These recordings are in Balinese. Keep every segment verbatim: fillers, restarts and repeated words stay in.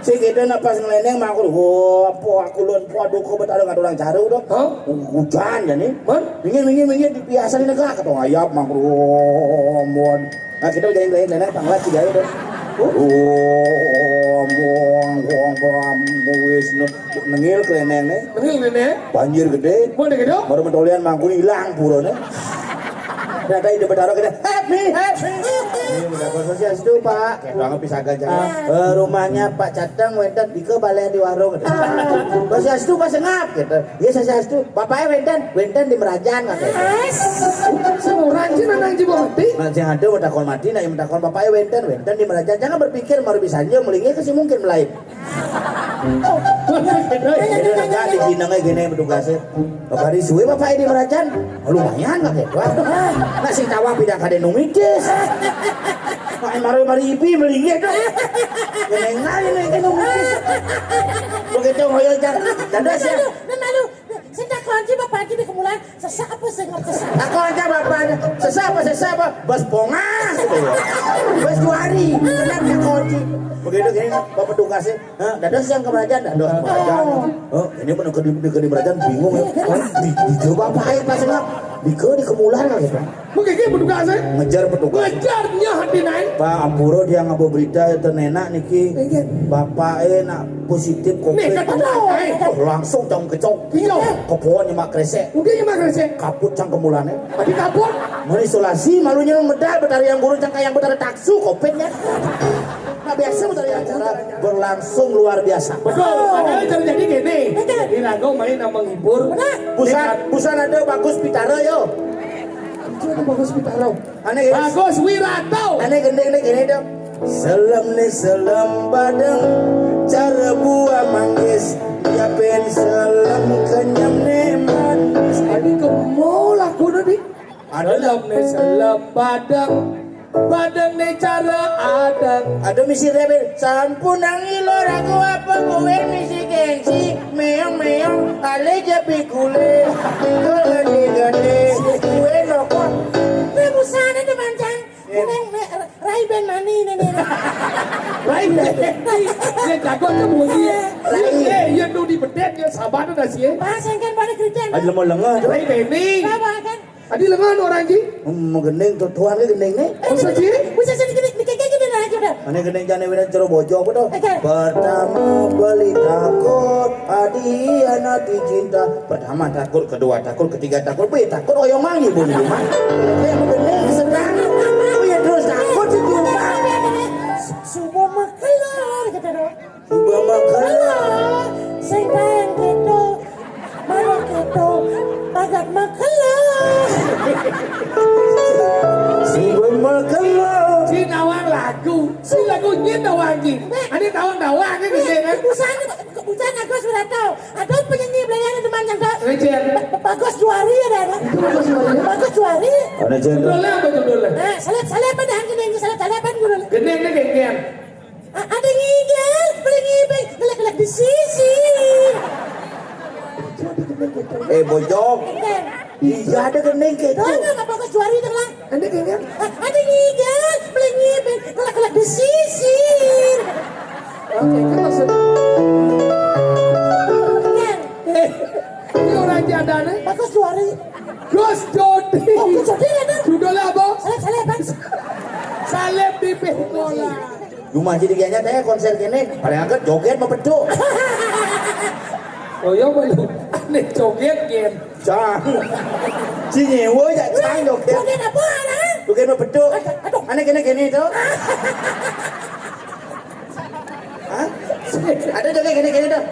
Sing kéto nak pas nglénéng mangkur, wah, apa aku lon, waduh, kok Betara nggak orang jaru dong. Hah? Hujan jani. Man? Minggir, minggir, minggir, di biasa ini negak, ketong ayap mangkur, wah, mon. Nah, kita jalan, jalan, jalan, panglat sih jalan dong. Wah, mon, wah, wah, wis, nengil klénéng nih. Nengil klénéng? Banjir gedé. Mau deh gitu? Baru mentolian mangkur hilang purone. Ternyata ide Betara kita happy, happy. Iya, udah, Pak, swastiastu, Pak. Kayak banget pisaga jangan. Eh, rumahnya Pak Cateng wénten dike balé di warung. Swastiastu, Pak, sengap gitu. Iya, swastiastu. Bapaknya wénten, wénten di Merajan katanya. Semua ranci nang Ji Bupati. Nah, sing ada mau takon mati, nah yang takon bapaknya wénten, wénten di Merajan. Jangan berpikir mau bisa aja melingnya ke si mungkin melayu. Jadi negak di jenengé kéné petugasé. Kari suwe bapak ini Merajan, lumayan lah gitu. Nah, sing tawang pindah kadé numitis. Nah, mari-mari ibi melinggih tuh. Kéné ngalih nih, kéné numitis. Begitu ngoyol, Cang. Dados ya. Nah, malu. Sing takon aja bapak aja di kemulan, sesak apa sing nggak sesak? Takon aja bapak aja. Sesak apa, sesak apa? Bos pongas gitu ya. Bos juari. Kenapa takon aja? Begitu gini, bapak petugasnya. Hah, dados yang ke Merajan, dados Merajan. Oh, ini pun ke di, ke di Merajan bingung ya. Hah, di, di coba apa aja pas ngap? Di ke, di kemulan gitu. Mungkin dia petugas ya? Ngejar petugas. Ngejarnya hati naik. Pak, ampura dia ngaba berita itu nenak niki. Iya. Bapak eh nak positif Nih, covid. Kata tahu. Oh, langsung cang kecok. Iya. Kepoan nyemak kresek. Udah nyemak kresek. Kaput cang kemulane. Tadi kaput. Mau isolasi, malunya medal, betari yang guru cang kayak betari taksu, covidnya. Nah, biasa betari yang guru. Acara berlangsung luar biasa. Betul. Padahal terjadi gini. Betul. Di Rago main sama menghibur. Benar. Busan, busan ada Bagus Pitara yo. Itu ada Bagus Pitara. Aneh, guys. Bagus Wirato. Aneh gendeng nih gini dong. Selem nih selem badeng, cara buah manggis, ya pen selem kenyam nih manis. Tadi kemau laku nih. Ada selem nih selem badeng, badeng nih cara adeng. Ada misi rebel, sampun nang ilor aku apa gue misi gengsi, meong meong, ale jabi kule, tinggal gede gede, gue nokok. Gue busana tuh mancang. Neng, me-, rai ben mani, nene. Rai ben. Dia jago tuh bunyi. Rai. Eh, iya tuh di bedet ya, sabar tuh dah sih. Pas yang kan pada kerja. Ada mau lengah. Rai ben nih. Apa kan? Adi lengan orang ji. Hmm, mau gending tuh tuan ke gending nih. Masa ji? Bisa sedikit dikit aja deh aja dah. Mana gending jane wina cero bojo apa tuh? Oke. Pertama beli takut, adi anak dicinta. Pertama takut, kedua takut, ketiga takut, wih takut oyong mangi pun di rumah. Kayak mau gending senang. Oh ya terus takut di rumah. Semua makelar gitu dong. Coba makan. Sing kayak gitu. Mana gitu? Pagat makelar. Coba makan. Si nawang lagu. Si lagunya nawang ji. Ada nawang-nawang kan gitu kan? Busan, busan aku sudah tahu. Ada penyanyi belayan teman yang tak Receh. Bagus Juari ada, ada. Itu Bagus Juari. Bagus Juari. Ada jenderal. Judulnya apa judulnya? Nah, seleb seleb ada yang ini seleb seleb kan judulnya. Gendengnya genggen. A-, ada ngigel, beli ngibeng, gelek-gelek di sisi. Eh, bojok. Iya, ada gendeng kayak itu. Tuh, nggak bagus juari itu lah. Ada gendeng? A-, ada ngigel, beli ngibeng, gelek-gelek di sisi. Oke, kan maksud. Gendeng. Eh, ini orang jadane. Bagus juari. Gus Jodi. Oh, Gus Jodi ya, Bang? Judulnya apa? Salep, salep, Bang. Salep di Pengkolan. Cuma jadi kayaknya teh konser kene, paling angkat joget mah beduk. Oh iya, belum. Aneh joget, Gen. Cang. Si nyewa ya, cang joget. Joget apa, Bang? Joget mah beduk. Aduh, aduh. Aneh kene kene tuh. Hah? Ada joget kene kene tuh.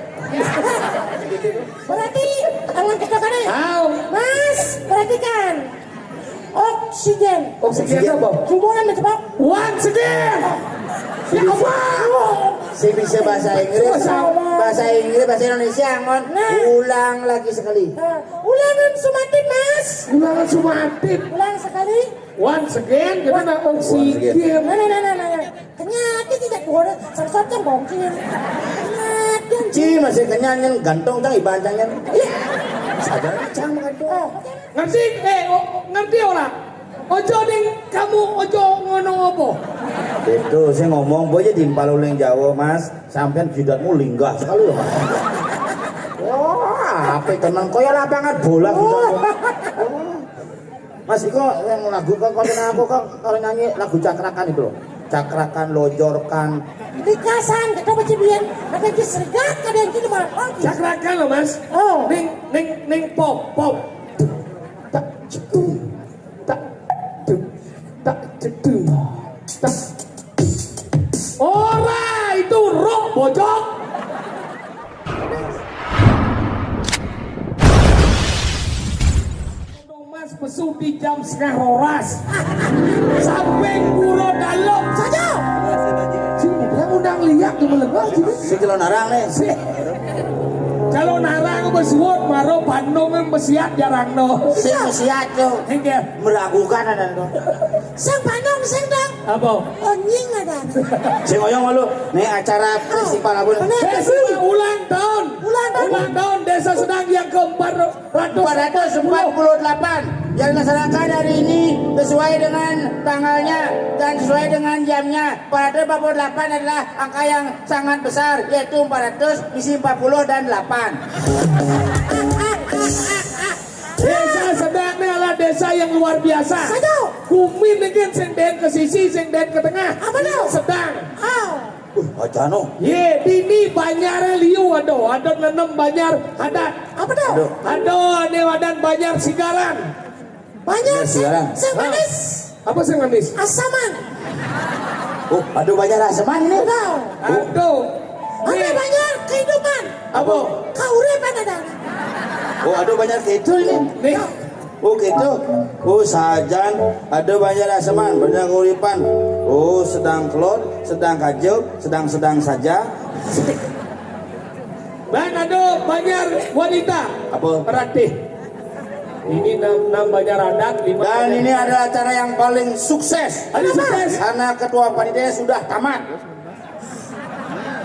Berarti tangan kita kan ya? Tahu. Mas, perhatikan. Oksigen. Oksigen apa? Hubungan mencepat. Once again. Ya apa? Si bisa bahasa Inggris, bahasa Inggris, bahasa Indonesia, ngon. Nah. Ulang lagi sekali. Nah, ulangan sumatif, Mas. Ulangan sumatif. Ulang sekali. Once again, gimana? Oksigen. Nah, nah, nah, nah, nah. Kenyati tidak boleh, sangsot yang bongkir. Kenyati. Ci masih kenyang, yang gantong cang iban cang, yang. Iya. Sadar cang makan tuh. Oh. Ngerti? Eh, oh, ngerti orang? Ojo ning kamu, ojo ngono apa? Itu saya ngomong, boy jadi impal uling Jawa, Mas. Sampean jidatmu linggah sekali loh, Mas. Wah, apa tenang? Kaya lapangan bola gitu. Mas, iko yang lagu kok, kok aku kok kalau nyanyi lagu cakrakan itu loh. Cakrakan, lonjorkan. Likasan, kita baca biyen, ada yang serikat, ada yang gini malah. Cakrakan loh, Mas. Oh. Ning, ning, ning pop, pop. Tak, cetung. Tak, duk, tak, cetung. Tak. Ora, itu rock, bocok. Mas Besudi jam setengah rolas. Sampai kuro dalem saja. Sing dia ngundang liak di Melengkong sini. Si calon arang nih. Si calon arang besuwut maro Bandung mesiat jarang no. Sing mesiat tuh. Enggak. Meragukan ada tuh. Sing Bandung sing dong. Apa? Onying ada. Sing oyong malu. Nih acara festival apa? Festival ulang tahun. Ulang tahun. Ulang tahun Desa Sedang yang keempat ratus empat ratus empat puluh delapan yang dilaksanakan hari ini sesuai dengan tanggalnya dan sesuai dengan jamnya. Empat ratus empat puluh delapan adalah angka yang sangat besar, yaitu empat ratus, misi empat puluh dan delapan. Desa Sedang ini adalah desa yang luar biasa. Saja. Kumin ini sing den ke sisi, sing den ke tengah. Apa tuh? Sedang. Oh. Wih, aja no. Ye, dini banyare liu, aduh, adat nenem banyar adat. Apa tuh? Aduh. Aduh, ane wadan banyar sigaran. Banyar Sigaran. Sing manis. Apa sing manis? Asaman. Oh, aduh, banyar asaman ini. Aduh. Aduh. Ada banyar kehidupan. Apa? Kauripan ada. Oh, aduh, banyar kidul ini. Nih. Oh gitu. Oh sajan, ada banyak aseman, banyak uripan. Oh sedang kelot, sedang kajo, sedang-sedang saja. Bang, ada banyak wanita. Apa? Peratih. Ini enam, enam banyak adat, lima. Dan ini adalah acara yang paling sukses. Paling sukses. Karena ketua panitia sudah tamat.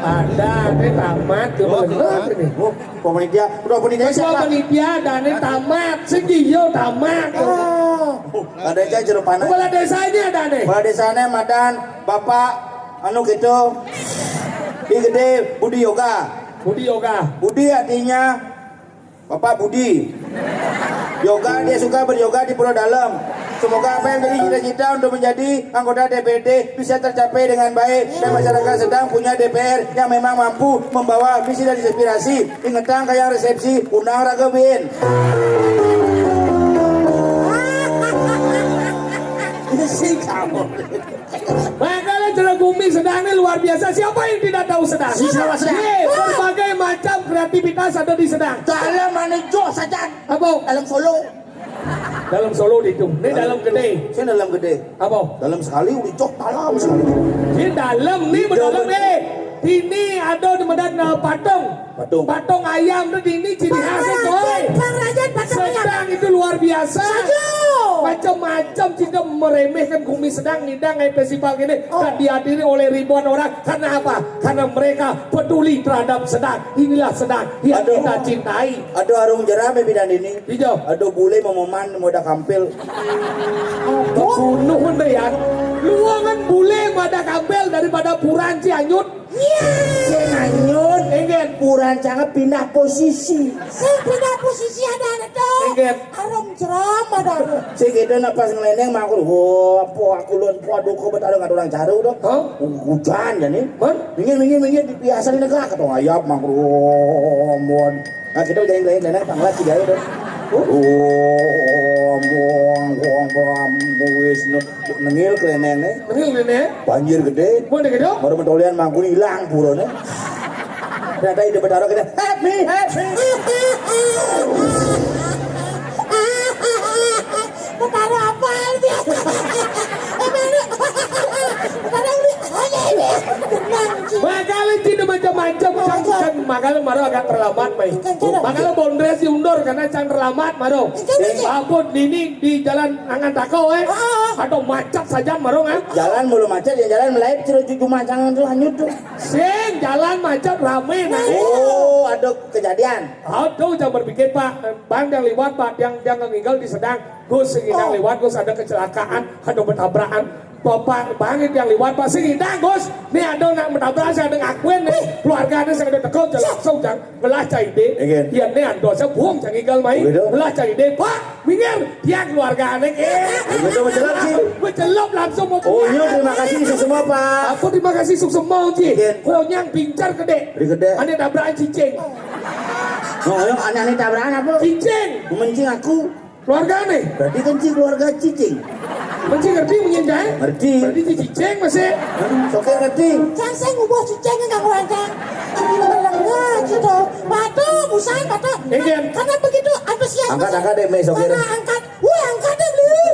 Ada, ane tamat, oh, bener ini. Oh, panitia, udah panitia siapa? Panitia, ada ane tamat, sing iya tamat. Oh. Ada aja jeruk panas. Kepala desa ini ada ane. Kepala desanya madan Bapak anu gitu. Ini gede Budi Yoga. Budi Yoga. Budi artinya Bapak Budi. Yoga, dia suka beryoga di Pulau Dalam. Semoga apa yang menjadi cita-cita untuk menjadi anggota D P R D bisa tercapai dengan baik dan masyarakat Sedang punya D P R yang memang mampu membawa visi dan inspirasi. Ingetang kayak resepsi, undang raga bin. Ini sih kamu. Makanya Jero Gumi Sedang ini luar biasa. Siapa yang tidak tahu Sedang? Siapa Sedang? Ye, berbagai macam kreativitas ada di Sedang. Dalam mana joh saja? Apa? Dalam Solo. Dalam Solo di itu. Ini dalam gede. Sini dalam gede. Apa? Dalam sekali udah joh dalam sekali. Ini dalam nih, dalam eh. Ini ada di medan eh, patung. Patung. Patung ayam tuh di ini ciri khasnya, coy. Bang Rajan, patung ayam. Sedang itu luar biasa. Setuju. Macam-macam cinta meremehkan Gumi Sedang ngidang kayak festival gini. Oh. Dan dihadiri oleh ribuan orang. Karena apa? Karena mereka peduli terhadap Sedang. Inilah Sedang yang kita cintai. Aduh, arung jeram ya bidan ini. Hijau. Aduh, bule mememan mau ada kampil. Bunuh ya. Luangan bule mau ada kampil daripada puran Cianyut. Iya. Sing anyut, enggak. Puran canggih pindah posisi. Sing pindah posisi ada ada tuh. Enggak. Arung jeram ada. Sing gitu nak pas ngeleneng mah aku, wah, apa aku lon, waduh, kok betara nggak orang caru dong. Hah? Hujan jadi. Man? Minggir, minggir, minggir, di biasa di negara ketong ayap mah, wah, mon. Nah, kita udah ngeleneng, ngeleneng panglat sih ayo dong. Oh, mon, wong, wong, wis. Nengil keleneng nih. Nengil keleneng? Banjir gede. Mau deh gitu? Baru mentolian mangkuni hilang purone. Ternyata ide betara kita happy, happy. Betara apa dia? Betara udah ada ini. Makanya tidak macam-macam, macam-macam. Makanya maro agak terlambat, Mai. Makanya bondres diundur karena cang terlambat maro. Apa ini di jalan Angan Tako, eh? Ada macet saja maro, ah. Jalan mulu macet, ya jalan melayu, terus jujur macang itu hanyut tuh. Sing, jalan macet rame, nah. Oh, ada kejadian. Aduh, jangan berpikir, Pak. Bang, yang liwat, Pak, yang, yang nginggal di sedang. Gus, sing ngidang liwat, Gus, ada kecelakaan, ada bertabrakan. Bapak, Bang, yang liwat, Pak, sing ngidang, Gus. Nih ada nak menabrak, saya ada ngakuin nih. Keluarganya saya ada teko, jelas, langsung, jang. Ngelah cai deh. Iya, nih ada, saya buang, jang nginggal, Mai. Ngelah cai deh, Pak. Minggir, dia keluarganya, eh. Betul, betul, sih. Becelop langsung mau. Oh, iya, terima kasih, suksma, Pak. Aku terima kasih, suksma, Ji. Konyang pincar gede. Gede. Ada tabrakan cicing. Oh, yang aneh-aneh tabrakan apa? Cicing. Mencing aku. Keluarga nih. Berarti kan ci keluarga cicing. Mencing ngerti menyintai? Ngerti. Berarti ci cicing masih. Soke ngerti. Cang sing ngubah cicing nggak ngerancang. Ini melengah gitu. Batu, musang, batu. Iya. Karena begitu antusias. Angkat, angkat deh, Mei, soke. Karena angkat. Wah, angkat deh, beli.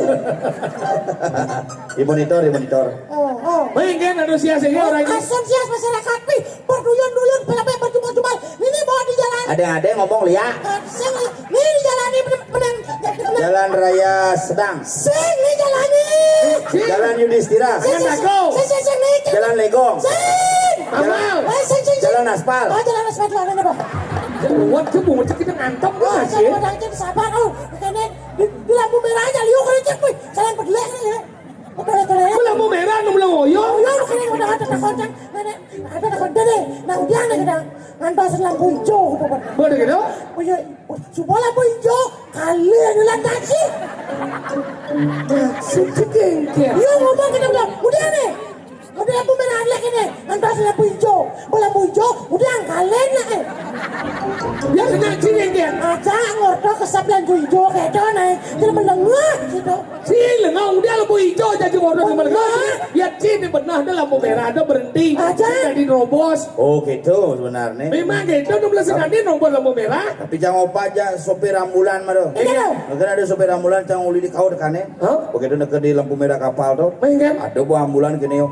Di monitor, di monitor. Oh, oh. Mei, kan antusias ini orang ini. Antusias masyarakat nih. Berduyun-duyun, sampai berjubal-jubal. Ini bawa di jalan. Ada-ada ngomong, Lia. Eh, sing, ini di jalan ini bener, bener, bener. Jalan Raya Sedang. Sing, ini jalan ini. Jalan Yudhistira. Sing, sing, sing, sing, sing, sing, ini jalan. Jalan Legong. Sing. Jalan, eh, sing, sing, sing. Jalan aspal. Oh, jalan aspal, jalan apa? Kuat ke bunga kita ngantem. Oh, sih. Sabar, oh, kene di, di lampu merah aja, liu kalau cek, wih, jalan bedelek nih, ya. Betul, betul, ya. Ku lampu merah, nu meleng oyo. Oh, iya, kene udah ada takon, Cang. Nenek, ada takon, deh, deh. Nang dia nih, kita ngantos lampu hijau, gitu, kan. Boleh gitu? Oh, iya, coba lampu hijau, kali ada lantaksi. Maksud cekengker. Iya, ngomong kita bilang, udah nih. Udah lampu merah lagi nih, ngantos lampu hijau. Kalau lampu hijau, udah angkalin lah, eh. Dia kena ciri dia. Aja ngorto kesap lampu hijau kayak itu, nih. Dia melengah gitu. Ciri lengah, udah lampu hijau jadi ngorto sama lengah. Ya, ciri benar ada lampu merah, ada berhenti. Aja. Jadi nerobos. Oh, gitu sebenarnya. Memang gitu, udah mulai sekali nerobos lampu merah. Tapi jangan lupa aja sopir ambulan, mah, tuh. Iya. Mungkin ada sopir ambulan, jangan uli di kau dekané. Hah? Begitu deket di lampu merah kapal tuh. Main kan? Ada buah ambulan gini, yo.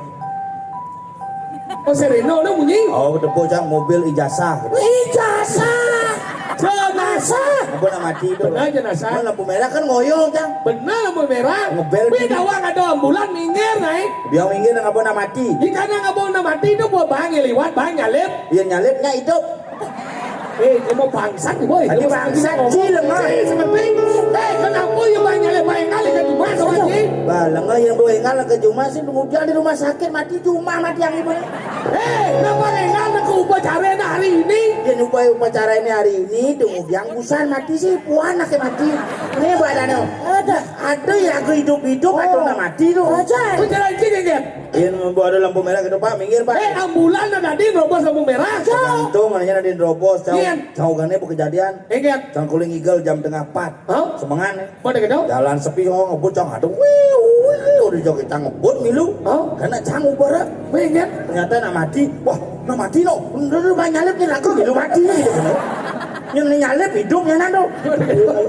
Oh, sirene udah bunyi. Oh, tepuk, Cang, mobil ijazah. Ijazah. Jenazah. Apa nama mati itu? Benar, jenazah. Kan lampu merah kan ngoyong, Cang. Benar, lampu merah. Ngebel. Wih, gini. Dawang ada ambulan minggir, naik. Dia minggir, nggak pernah mati. Di kanan nggak pernah mati itu buat bang yang lewat, bang nyalip. Iya, nyalipnya hidup. Eh, kamu bangsat, boy. Tadi bangsat, Ci, lemah. Eh, sementing. Eh, kenapa ya banyak le bayang kali ke rumah sama Ci? Bah, lengah yang bawa engal ke rumah sih, kemudian di rumah sakit mati, cuma mati yang ini. Eh, kenapa engal ke upacara hari ini? Dia nyupai upacara ini hari ini, kemudian busan mati sih, puan lagi mati. Ini badannya. Ada. Ada ya, aku hidup-hidup, atau nggak mati tuh. Aja. Upacara Ci, kan? Iya, ada lampu merah gitu, Pak. Minggir, Pak. Eh, ambulan ada di nerobos lampu merah. Gantung, makanya ada nerobos. Cau, cau gane bu kejadian. Ingat. Cang kuling igel jam tengah empat. Hah? Semengan, eh. Mana gitu? Jalan sepi, oh, ngebut, cang, aduh, wiu, wiu, udah joget, cang, ngebut, milu. Hah? Karena cang ubara. Ingat. Ternyata nak mati. Wah, nak mati, no. Udah, udah, nyalip nih, lagu, milu mati, gitu, kan. Yang nyalip hidupnya, nando.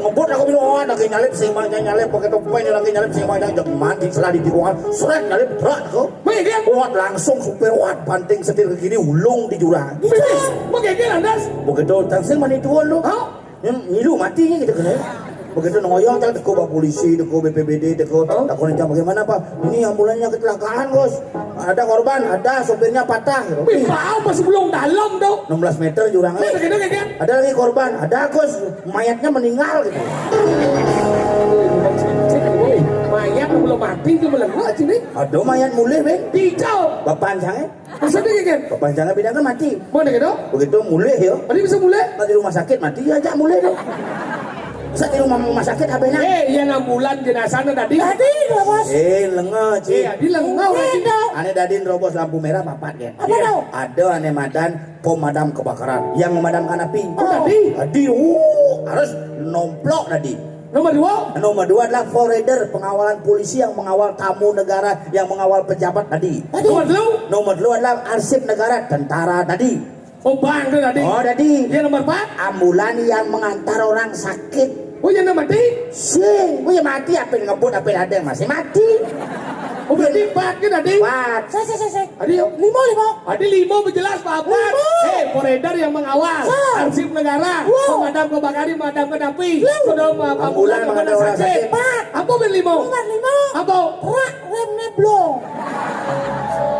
Ngebut, aku bilang, oh, lagi nyalip, sih, makanya nyalip, pakai topeng, lagi nyalip, sih, makanya mati, setelah di tikungan, seret, nyalip, berat, kok. Wih, dia. Kuat langsung supir, kuat banting setir ke kiri, ulung di jurang. Begitu, lantas. Begitu, tangsing mani tuan lu. Hah? Yang ngilu matinya gitu kan, ya. Begitu ngoyong, cang, teko, Pak Polisi, teko, B P B D, teko. Hah? Takon, "Cang, bagaimana, Pak?" "Ini ambulannya kecelakaan, Bos. Ada korban, ada, sopirnya patah," gitu. Wih, tahu pas belum dalam tuh. Enam belas meter jurangnya. Nah, begitu, kayak gitu. "Ada lagi korban?" "Ada, Gus. Mayatnya meninggal," gitu. Wih, mayat belum mati, itu melengah sini. Ada mayat mulih, Bang. Hijau. Bapak cangnya. Maksudnya kayak gitu? Bapak cangnya bilang kan mati. Mana gitu? Begitu mulih ya. Tadi bisa mulih? Pas di rumah sakit mati ya aja mulih tuh. Saat di rumah, rumah sakit apa enak? Eh, yang ambulan jenazahnya tadi. Tadi, Bos. Eh, lengah, Ci. Eh, tadi lengah, Ci. Ane tadi nerobos lampu merah papat ya. Apa tuh? Ada ane madan pemadam kebakaran yang memadamkan api. Oh, tadi? Tadi, uh, harus nomplok tadi. Nomor dua? Nomor dua adalah foreder, pengawalan polisi yang mengawal tamu negara, yang mengawal pejabat tadi. Nomor telu? Nomor telu adalah arsip negara, tentara tadi. Oh, bang tu tadi. Oh, tadi. Yang nomor empat? Ambulan yang mengantar orang sakit. Oh, yang nak mati? Sing, oh, yang mati apa yang ngebut, apa yang ada yang masih mati. Oh, berarti empat ke tadi? Empat. Saya, saya, saya, saya. Tadi, ya? Lima, lima. Tadi lima berjelas, Pak. Empat. Lima. Eh, Koridor yang mengawal. Arsip negara. Pemadam kebakaran, pemadam ke api. Sudah ma-, ambulan, pemadam orang sakit. Apa bin lima? Nomor lima. Apa? Rak remnya blong.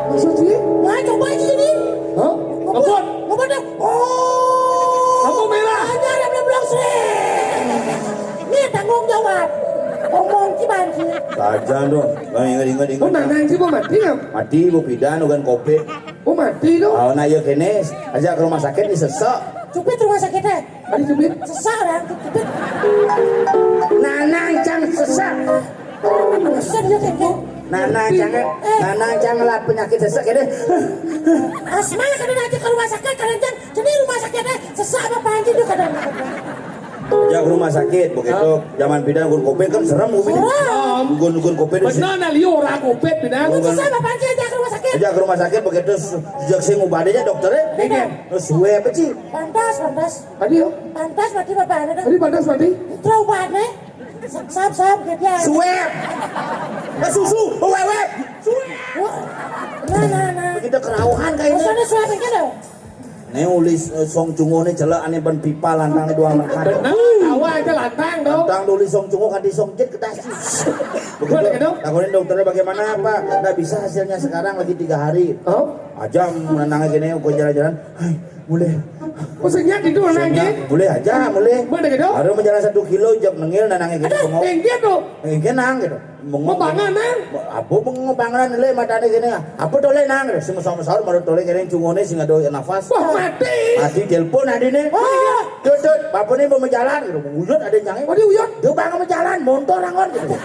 Maksud sih? Nah, coba aja sini. Hah? Ngebut. Ngebut. Ngebut dah. Oh. Lampu merah. Ada remnya blong, srek. Ini tanggung jawab. Omong ci banci. Saja dong. Ingat, ingat, ingat. Oh, nanang ci mau mati ya? Mati, mau pindah, bukan covid. Oh, mati dong. Oh, nah, iya kene. Aja ke rumah sakit disesek. Cupit rumah sakitnya. Tadi cupit. Sesak orang tuh, cupit. Nanang cang sesak. Sesak dia kayak gitu. Nanang cang, eh, nanang cang lah penyakit sesak ini. Asma kadang aja ke rumah sakit, kadang cang. Jadi rumah sakitnya sesak apa panci tuh kadang. Aja ke rumah sakit, begitu. Zaman pindah gun covid kan serem gue bilang. Serem. Gun, gun covid itu. Benar, nah, liu orang covid pindah. Sesak apa panci aja ke rumah sakit. Aja ke rumah sakit begitu, sejak saya ngubah aja dokternya. Iya. Terus gue apa sih? Pantas, pantas. Tadi ya? Pantas mati bapak ada dah. Tadi pantas mati? Terlalu banyak. Sap, sap, gitu ya. Swab. Eh, susu, wewe. Swab. Wah. Nah, nah, nah. Kita kerauhan kayak ini. Maksudnya swab ini loh. Ini ulis, eh, song cungo ini celak aneh ban pipa lantang ini doang. Benar, awal aja lantang dong. Lantang dulu song cungo kan di song jet ke dasi. Begitu. Gimana gitu? Takutin dokternya bagaimana, Pak? Nggak bisa hasilnya sekarang, lagi tiga hari. Oh? Aja menenangnya gini, gue jalan-jalan. Hai, mulai. Maksudnya tidur lagi? Boleh aja, boleh. Boleh gitu? Baru menjalan satu kilo, jok nengil, nanangnya gitu. Aduh, bengong. Yang dia tuh. Yang dia nang gitu. Bengong. Mau bangun, nang? Apa bengong bangunan, le, matanya gini. Apa tole nang gitu. Si mesor-mesor, baru tole gini, cungone, sing ada nafas. Wah, mati. Mati, telepon adine. Wah. Tut, tut, apa nih mau jalan gitu. Uyut ada nyangnya. Oh, dia uyut? Dia bangun mau jalan, montor angon gitu.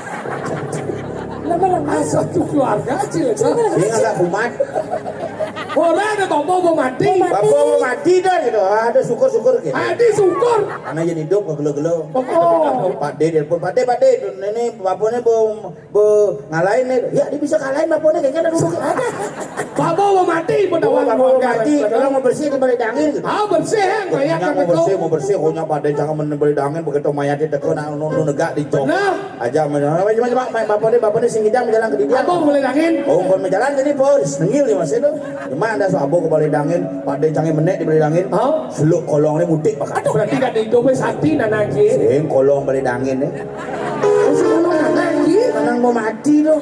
Nama-nama satu keluarga, Cil. Ini agak kumat. Orang ada bapak mau mati. Mau mati. Bapak mau mati dah gitu. Ada syukur-syukur gitu. Ada syukur. Karena yang hidup gelo-gelo. Oh. Pak D telepon, "Pak D, Pak D, ini bapaknya mau, mau ngalahin nih." "Ya, dia bisa kalahin bapaknya, kayaknya ada dulu." Bapak mau mati, bapak mau mati. Kalau mau bersih di balik dangin gitu. Ah, bersih, yang kayak mau bersih, mau bersih, pokoknya Pak D jangan men-, balik dangin, begitu mayatnya teko nak nunu negak di jok. Nah. Aja, main, main, main, main, bapak ni, bapak ni sing ngidang jalan ke dia. Abang boleh dangin? Oh, bukan berjalan tadi, Bos. Nengil ni masih tu. Cuma ada so abang ke balik dangin, pada jangan menek di balik dangin. Ha? Seluk kolong ni mutik pakai. Aduh, berarti kat itu pun sakti nak nangis. Sing kolong balik dangin ni. Oh, si kolong nak nangis? Tenang mau mati tu.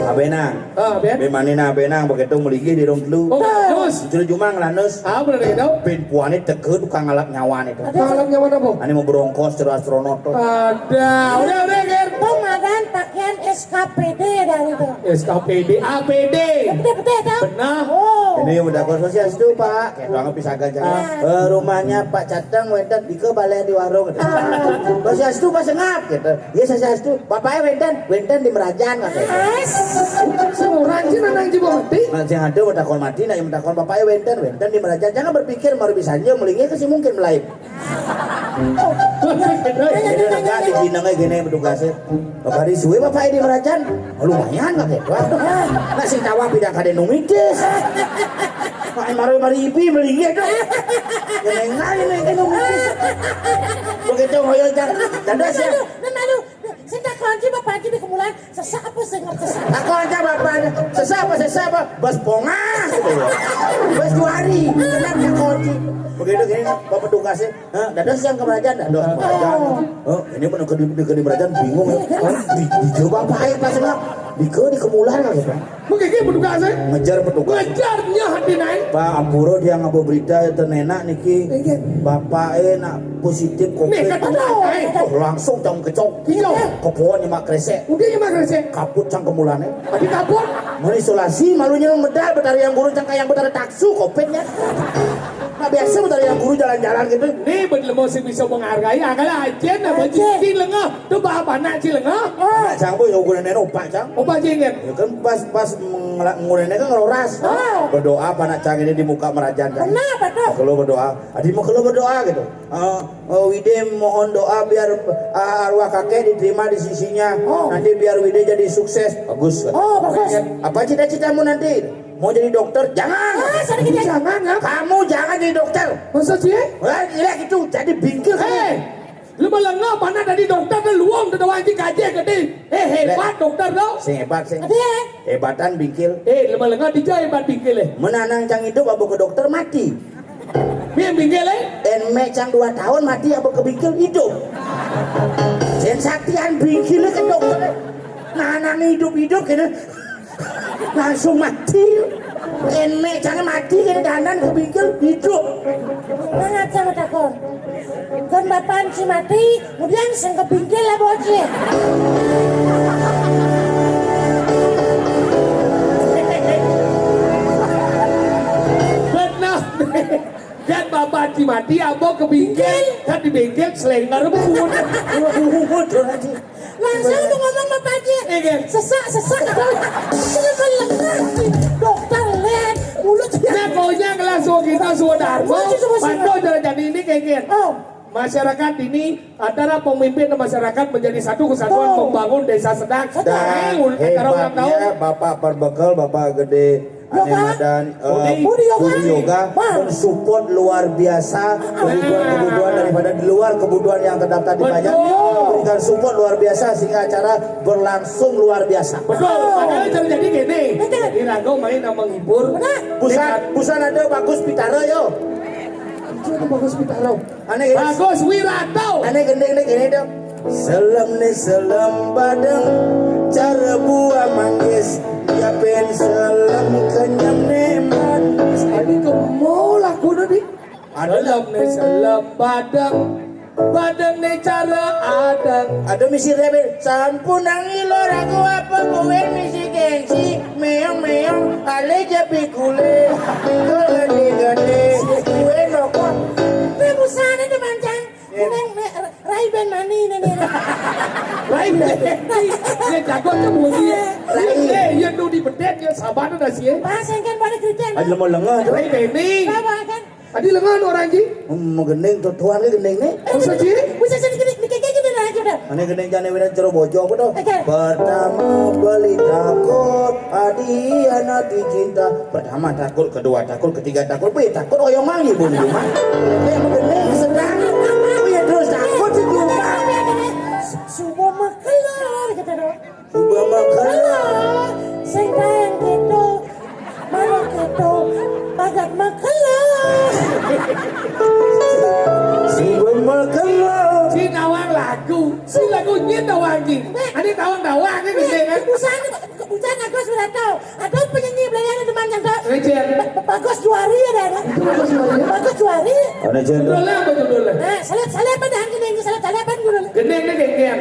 Abenang. Ah, Ben. Be mani na Abenang begitu melinggih di rong telu. Oh, terus? Juru jumang lanus. Ah, boleh gitu? Ben puani teke tukang alap nyawa ni tu. Tukang alap nyawa apa? Ani mau berongkos terus astronot tu. Ada. Udah, udah, Ger. Pemadam pakaian S K P D dari itu. S K P D, A P D. Betul, betul, tahu? Benar. Oh. Ini udah kos masih astu, Pak. Kayak orang pisah gajah. Ah. Eh, rumahnya Pak Cateng, wenten, bika balai di warung. Ah. Masih astu, Pak Sengap, gitu. Iya, saya astu. Bapaknya wenten, wenten di Merajan, katanya. Seorang sih nang jiwa mati. Nah, yang ada mau takon mati, nah, yang takon bapaknya wenten, wenten di Merajan. Jangan berpikir, baru bisa aja, melingnya ke si mungkin melayu. Jadi negara di Cina kayak gini petugasnya. Bapak di suwe bapak ini merajan, lumayan lah gitu. Nah, sing tawang pindah kada numitis. Pak mari mari ipi beli gitu. Yang lain lain numitis. Begitu ngoyo jan, jan sih. Nah, malu. Saya tak kunci bapak aja di kemulan. Sesak apa saya ngerti sesak? Aku aja bapaknya. Sesak apa, sesak apa? Bos pongas gitu ya. Bos juari. Kenapa dia kunci? Begitu gini, bapak tugasnya. Hah, dados yang kemerajan, dados kemerajan. Oh, ini pun ke di, ke di merajan bingung ya. Hah, di, di coba apa aja pas nggak? Di ke di kemulan gitu. Mungkin dia petugas ya? Ngejar petugas. Ngejarnya hati naik. Pak, ampura dia ngaba berita itu nenak niki. Iya. Bapak eh nak positif covid. Nih, kata tahu. Oh, langsung cang kecok. Iya. Kepuan nyemak kresek. Udah nyemak kresek. Kaput cang kemulane. Tadi kaput. Mau isolasi, malunya medal, betari yang guru cang kayak betari taksu, covidnya. Nah, biasa betari yang guru jalan-jalan gitu. Nih, bener mau sih bisa menghargai, angkala ajen, apa ajen. Cing lengah. Tuh, bah, apa anak cing lengah? Anak cang, boy, ukuran neno, opak cang. Opak cing, kan? Ya kan, pas, pas mengela-, ngurene kan ngeloras. Oh. Berdoa apa anak cang ini di muka merajan, cang? Kenapa tuh? Kalau berdoa, adi mau kalau berdoa gitu. Eh, eh, Wide mohon doa biar, eh, arwah kakek diterima di sisinya. Oh. Nanti biar Wide jadi sukses. Bagus. Oh, bagus. Apa cita-citamu nanti? Mau jadi dokter? Jangan. Ah, jangan, ya. Kamu jangan jadi dokter. Masa sih? Wah, gila gitu. Jadi bingkil kamu. Eh, lu melengah mana tadi dokter tu luang tu doang di kaji gede. Eh, hebat dokter tu. Sing hebat, sing. Hebatan bingkil. Eh, lu melengah dia hebat bingkil eh. Menanang cang hidup apa ke dokter mati? Piye bingkil, eh? Yén mék cang dua tahun mati, apa kebingkil hidup? Yén saktian bingkilé ke dokter. Nah, nang hidup-hidup kéné langsung mati. Yén mék cang mati kéné dandan kebingkil hidup. Nah, cang takon. Kan bapak si mati, kemudian sing kebingkil lah bocil. Benar. Kan bapak si mati, apa kebingkil? Kan dibingkil, seleng ngarep bungut. Bungut, Haji. Langsung tuh ngomong bapak Haji. Iya, kan? Sesak, sesak. Itu kan lemah. Dokter lihat, mulut. Nah, pokoknya ngelas kita sudah. Mulut cuma sesak. Panto jalan jadi ini kayak gini. Oh. Masyarakat ini, antara pemimpin dan masyarakat menjadi satu kesatuan. Betul. Membangun desa Sedang. Sedang. Dan antara ulang tahun. Hebatnya Bapak Perbekel, Bapak Gede, Ane Madan, eh, Budi Yoga. Budi Yoga mensupport luar biasa kebutuhan-kebutuhan daripada di luar kebutuhan yang terdaftar di pajak. Betul. Memberikan support luar biasa sehingga acara berlangsung luar biasa. Betul. Makanya terjadi gini. Betul. Di Rago main sama menghibur. Benar. Busan, busan ada bagus pitara yo. Itu ada bagus pitara. Ane gini. Bagus Wirato. Ane gending nih gini dong. Selem nih selem badeng, cara buah manggis, ya pen selem kenyem nih manis. Ane kemo lagu tadi. Ada selem nih selem badeng, badeng nih cara adeng. Ada misi rebe, sampun nang ilor aku apa kowe misi gengsi, meong meong, ale japi kule, minggu gede gede, kue nokok. Kue busane tuh mancang. Neng me-, rai ben mani nene. Rai ben. Ya jago aja muji. Rai. Eh, ya nu di bedet ya sabar dah sih. Pas engken pada kerja. Aja mau lengah. Rai ben ni. Bawa kan. Adi lengan orang ji. Hmm, gending tuh tuan ke gending ni. Masa ji? Bisa sedikit dikit gitu lah aja dah. Ane gending jane wira jero bojo apa tuh? Oke. Pertama beli takut, adi anak dicinta. Pertama takut, kedua takut, ketiga takut, wih takut oyong mangi pun cuma. Kayak begini sedang. Oh ya terus takut sih cuma. Subuh makelar gitu dong. Subuh makelar. Sing kayak gitu. Malah gitu. Pagat makelar. Subuh makelar. Si nawang lagu. Si lagu nyen nawang ji. Ane tawang-tawang ni gede kan. Busan, busan aku sudah tahu. Ada penyanyi belayan di mana tuh? Ecen. Ba-, Bagus Juari ada, ada. Itu Bagus Juari. Bagus Juari. Ada Jen. Judulnya apa judulnya? Nah, seleb-seleb ada hari ini, seleb-seleb ada judulnya. Gendeng ni gendeng.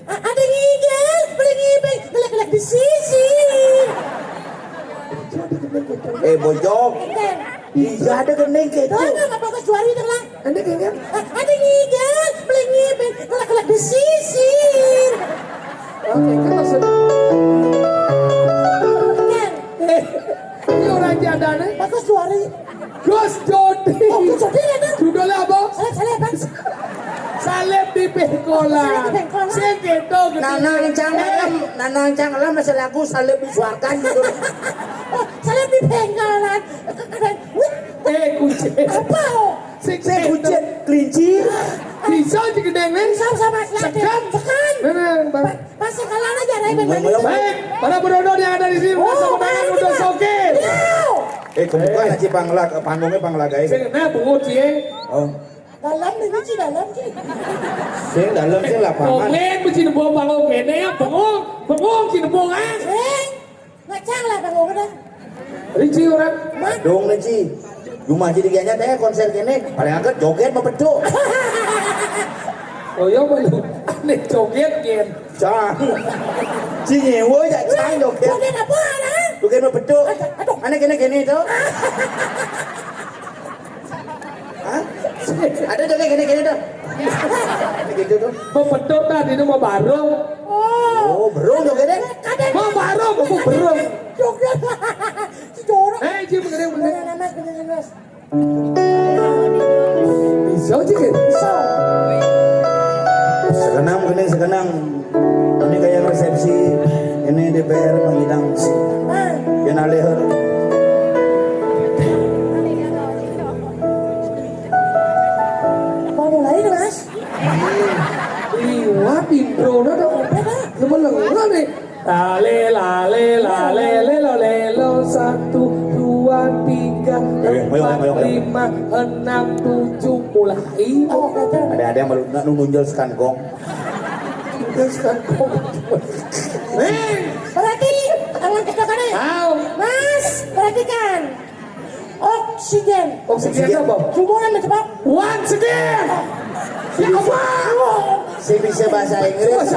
A-, ada ngigel, boleh ngibeng, gelek-gelek di sisi. Eh, bojok. Gendeng. Iya, ada gendeng kayak itu. Tuh, ada Bagus Juari itu lah. Anda kayaknya. A-, ada ngigel, boleh ngibeng, gelek-gelek di sisi. Oke, kan maksud. Gendeng. Eh, ini orang jadane. Bagus Juari. Gus Jodi. Oh, Gus Jodi ya, tuh. Judulnya apa? Seleb-seleb, Bang. Salib di pengkolan. Salib di pengkolan. Sing gitu, gitu. Nanang cang alam, nanang cang alam masih lagu salib di suarkan gitu. Oh, salib di pengkolan. Wih. Eh, kucing. Apa, oh? Sing Sing gitu. Kucing, kelinci. Bisa di gendeng ni. Bisa sama selatan. Sekan. Sekan. Nah, nah, Bang. Pa-, Pasang kalan aja, Rai, ben mandi. Baik, para penonton yang ada di sini, oh, merasa menang untuk Sokin. Yo. Eh, kebuka aja panglag, panggungnya panglag aja. Sing kena bungut sih, eh. Oh. Dalam ni, ci dalam, ci. Sing dalam, sing lapangan. Komen, mesti nembung panggung kene, ya, bengong, bengong, ci nembung, ah. Sing, ngacang lah panggung dah. Riji orang. Dong ni, ci. Cuma jadi kayaknya teh konser kene, paling angkat joget mau beduk. Oh, ya, belum. Aneh joget, Nyen. Cang. Ci nyewa ya, cang joget. Joget apa, nah? Joget mau beduk. Aduh, aduh. Aneh kene-kene tuh. Hah? Ada joget kene-kene tuh. Gitu tuh. Mau beduk tadi itu mau barung. Oh. Oh, berung jogetnya? Mau barung, mau berung. Joget. Si jorok. Eh, ci, bener, bener. Bener, Mas, bener, Mas. Bisa aja kan? Bisa. Sekenang, kene sekenang. Ini kayak resepsi. Ini D P R pangidang. Ah. Kena leher. Mau mulai nih, Mas? Liwat intro dong. Apa, Pak? Lu melengah nih. Lale, lale, lale, lelo, lelo, satu, dua, tiga. Ayo, ayo, ayo, ayo. Empat, lima, enam, tujuh, mulai. Oh, kata. Ada, ada yang malu, nak nunjol sekangkong. Nunjol sekangkong. Hei, perhati, tangan kita kan? Tahu. Mas, perhatikan. Oksigen. Oksigen apa? Hubungan mencepat. Once again. Ya Allah. Sing bisa bahasa Inggris,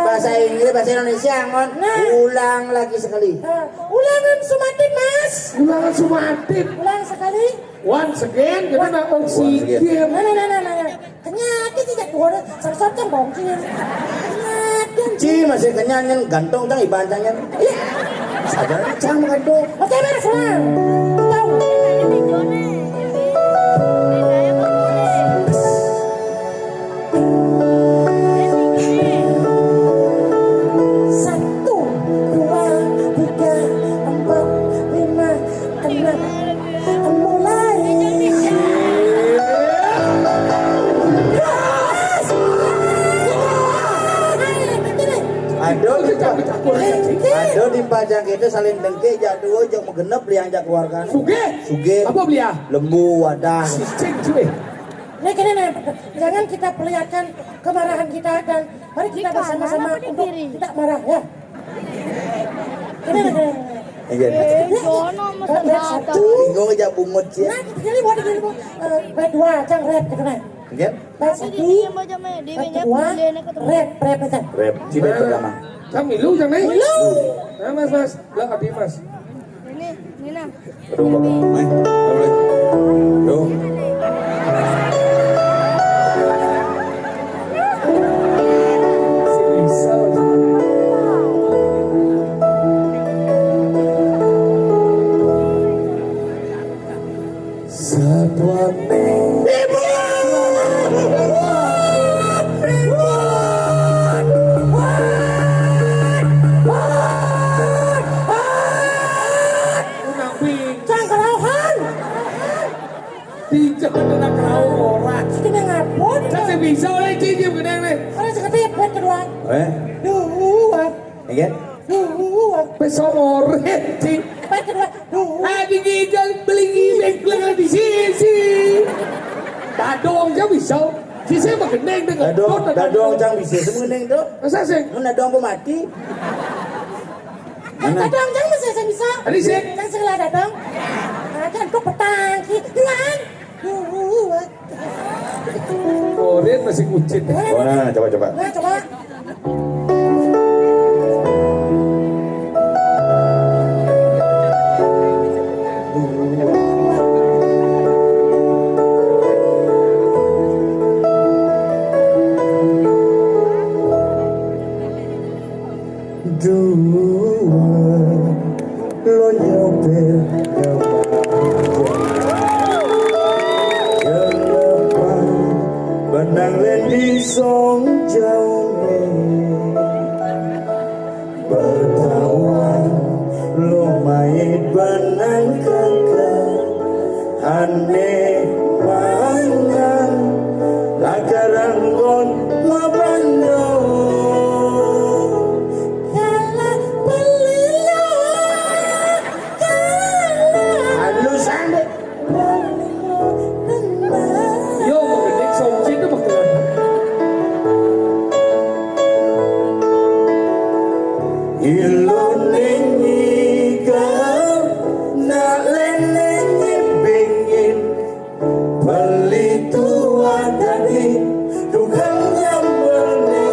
bahasa Inggris, bahasa Indonesia, ngon. Nah. Ulang lagi sekali. Nah, ulangan sumatif, Mas. Ulangan sumatif. Ulang sekali. Once again, gimana? Once again. Oksigen. Nah, nah, nah, nah, nah, nah. Kenyake sing jak dhuwure, sangsot cang bongkir. Kenyake. Ci masih kenyang, nyen gantung cang iban cang, nyen. Ih, sabar, cang makan tuh. Oke, beres lah. Tau. Satu, dua, tiga, empat, lima, enam. Mulai. Aduh, di, aduh, di pajak itu saling dengki, jak dua, jak menggenep, liang jak keluarga. Sugih. Sugih. Apa beliau? Lembu, wadah. Cicing, cuy. Nih, gini nih, jangan kita perlihatkan kemarahan kita dan mari kita bersama-sama untuk tidak marah, ya. Gini nih, gini nih. Iya. Eh, jono masa datang. Bingung aja bungut ya. Nah, kita gini buat gini, Bu. Eh, bait dua, cang rap gitu, nah. Iya. Bait satu, bait kedua, rap, rap aja. Rap, ci bait pertama. Cang milu, cang nih. Milu. Nah, Mas, Mas. Lah, abi, Mas. Ini, ini nah. Aduh, Bapak. Eh, boleh. Aduh. Satuan. Ibu! Ibu! Cang kerauhan. Di jangan ada kerauh ora. Kena ngapun. Kan saya bisa oleh cincin gedeng nih. Orang seketik buat kedua. Eh? Dua. Iya? Dua. Pesong ora, Ci. Buat kedua. Dua. Ah, di gidang beli ngibek, beli di sisi. Dadong aja bisa. Sisi mah gedeng dengan dadong, dadong cang bisa semua gedeng tuh. Masa sih? Mun dadong apa mati? Mana? Dadong, jangan masih bisa. Tadi sih. Jangan segala dadong. Nah, jangan tuh petang, ki. Jangan. Duh. Korin masih kucit. Oh, nah, coba, coba. Nah, coba. Dua lo nyopir kemana? Kenapa benang len di song jauh? Pertawan lo mait benang kakak. Ane mangan lakaranggon mabando. Kala pelilo, kala. Anu sande. Yo, mengedek somsi itu betul. Ilone nyigar, nak lene nyibingin, beli tua tadi tukang nyambelne.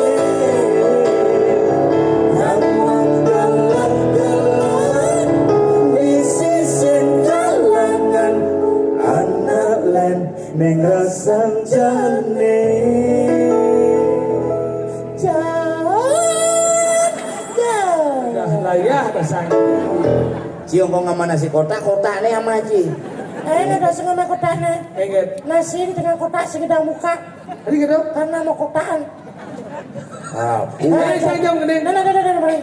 Nyamang galak-galak, di sisin kalangan, anak len ning rasang jane. Dah layah basang. Ciong kok ngamana si kotak, kotak nih ama Ci. Eh, nggak ada sengaja kotaknya. Ingat. Nasi di tengah kotak, segedang buka. Tadi gitu? Karena mau kotakan. Ah, bukan. Eh, saya jauh gede. Nah, nah, nah, nah, nah, nah.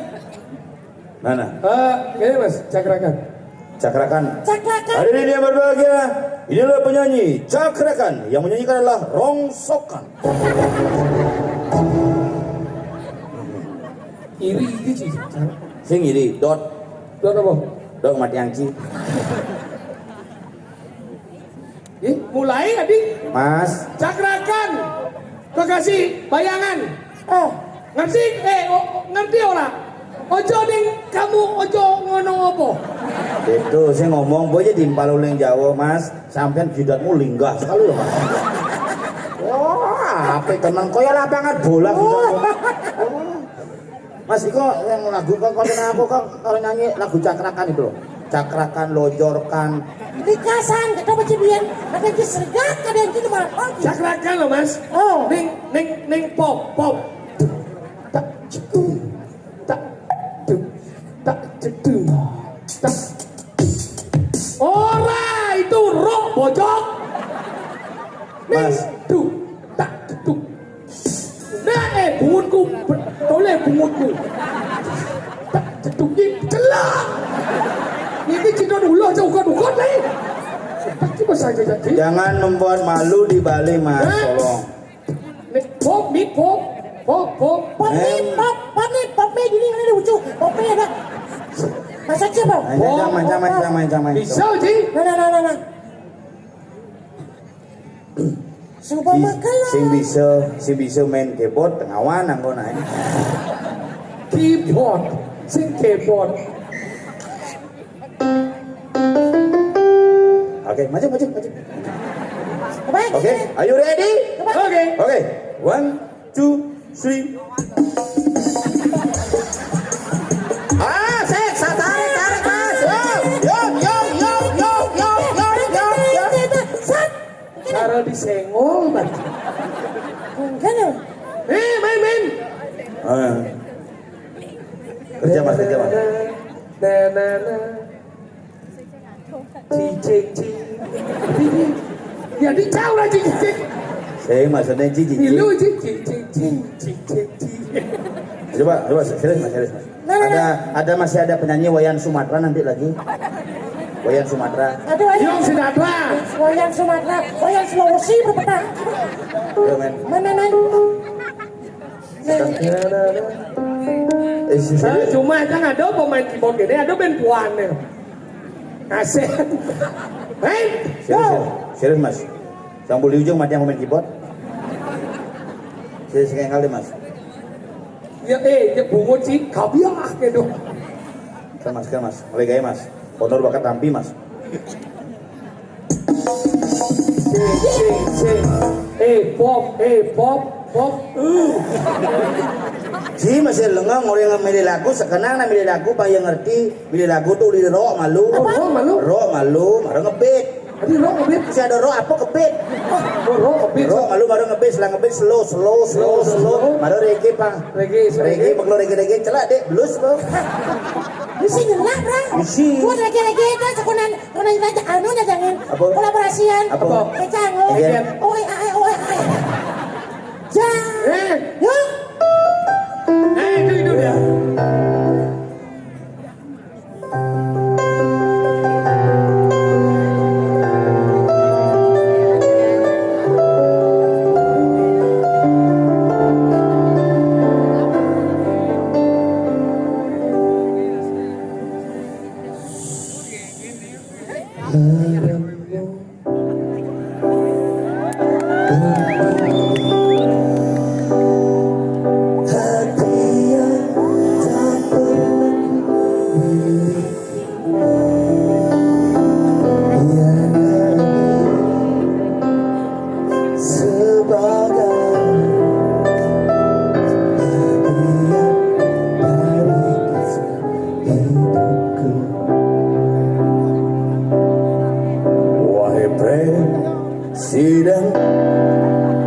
Mana? Eh, ini Mas, cakrakan. Cakrakan. Cakrakan. Hadirin yang berbahagia, inilah penyanyi cakrakan yang menyanyikan adalah rongsokan. Iri iki sih. Sing iri, dot. Dot apa? Dot mati angci. Eh, mulai tadi. Mas. Cakrakan. Kekasih bayangan. Oh. Ngerti? Eh, oh, ngerti ora? Ojo ning kamu ojo ngono apa? Itu sih ngomong, boy jadi impal uling Jawa, Mas. Sampean jidatmu linggah sekali ya, Mas. Wah, apa tenang kaya lapangan bola gitu. Mas, iko yang lagu kok kok aku kok kalau nyanyi lagu cakrakan itu loh. Cakrakan, lojorkan. Dikasan, kita baca biar ada yang sergak, ada yang gitu apa? Cakrakan loh, Mas. Oh. Ning ning ning pop, pop. Tak cetung, tak cetung, tak cetung, tak. Ora, itu rock, bocok. Ning Mas. Duh, tak cetung. Nah, eh, bungut ku, tole bungut ku. Tak cetuk ni celak. Ini kita dulu aja ugot-ugot ni. Tak cuma saja jadi. Jangan membuat malu di Bali, Mas. Hah? Tolong. Ni pop, ni pop, pop, pop. Pop ni, em. Pop, pop ni, pop ni, ini, ini lucu. Pop ni ada. Masa siapa? Main, main, main, main, main, main, main. Bisa, Ji. Nah, nah, nah, nah, nah. Sing, sing bisa, sing bisa main keyboard, tengawan anggo nae. Keyboard, sing keyboard. Oke, maju, maju, maju. Oke, are you ready? Oke. Oke, one, two, three. Ah, sek, sa-, tarik, tarik, Mas. Yo, yo, yo. Cara disenggol, Mas. Enggak, no. Eh, main, main. Ah. Kerja, Mas, kerja, Mas. Na, na, na. Cicing, cing. Ya, di jauh lah, cicing. Saya maksudnya cicing. Milu, cicing, cicing, cicing, cicing. Coba, coba, serius, Mas, serius, Mas. Nah, nah, ada, nah. Ada, masih ada penyanyi Wayan Sumatera nanti lagi. Wayan Sumatera. Aduh, ayo. Yang Sumatera. Wayan Sumatera, Wayan Sulawesi berpetang. Ayo, men. Mana, mana? Eh, si, eh, serius? Cuma kan ada pemain keyboard ini, ada band puan nih. Asik. Hei, serius, serius. Serius, Mas. Sang buli ujung mati yang pemain keyboard. Serius sekali kali, Mas. Ya, eh, ya bungut sih, kabiah gitu. Kan, Mas, kan, Mas. Mulai gaya, Mas. Honor bakat tampi, Mas. Sing, sing, sing. Eh, pop, eh, pop, pop. Uh. Ji masih lengang orang yang milih lagu, sekenang nak milih lagu, apa yang ngerti, milih lagu tuh di rock malu. Apa? Rock malu? Rock malu, marah ngebit. Tadi rock ngebit? Masih ada rock apa kebit? Oh, rock ngebit. Rock malu, marah ngebit, selang ngebit, slow, slow, slow, slow. Slow, slow. Marah reggae, Pak. Reggae, reggae, reggae. Reggae, reggae, celak, dek, blues, bro. Mesti nyelak, bro. Mesti. Buat reggae-reggae itu sekunan, sekunan aja, anu aja jangan. Apa? Kolaborasian. Apa? Kecang, oh. Iya. Oi, ai, oi, ai. Jang. Eh. Yuk. Eh, itu, itu dia. Wahai presiden,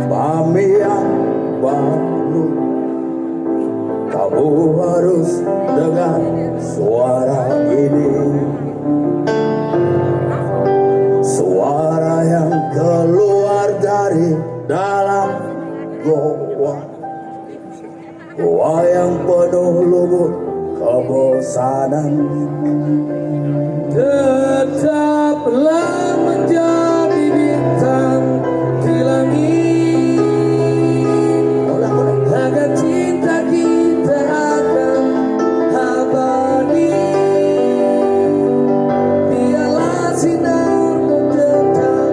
pamian baru, kamu harus dengar suara ini. Suara yang keluar dari dalam goa. Wayang penuh luguh kebosanan. Tetaplah menjadi bintang di langit. Agar cinta kita akan abadi. Biarlah sinarmu tetap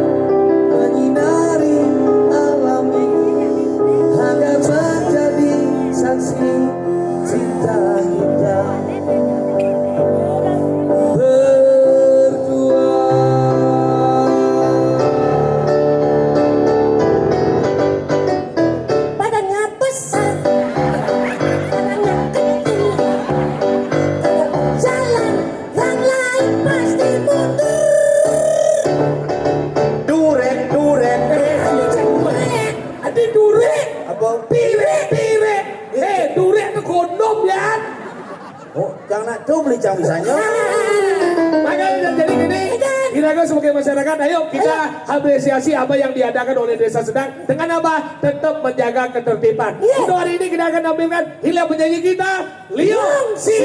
Oh, jangan nak tuh beli jam misalnya. Makanya jadi gini, kita sebagai masyarakat, ayo kita apresiasi apa yang diadakan oleh Desa Sedang dengan apa? Tetap menjaga ketertiban. Untuk hari ini kita akan tampilkan hilir penyanyi kita, Liong Si.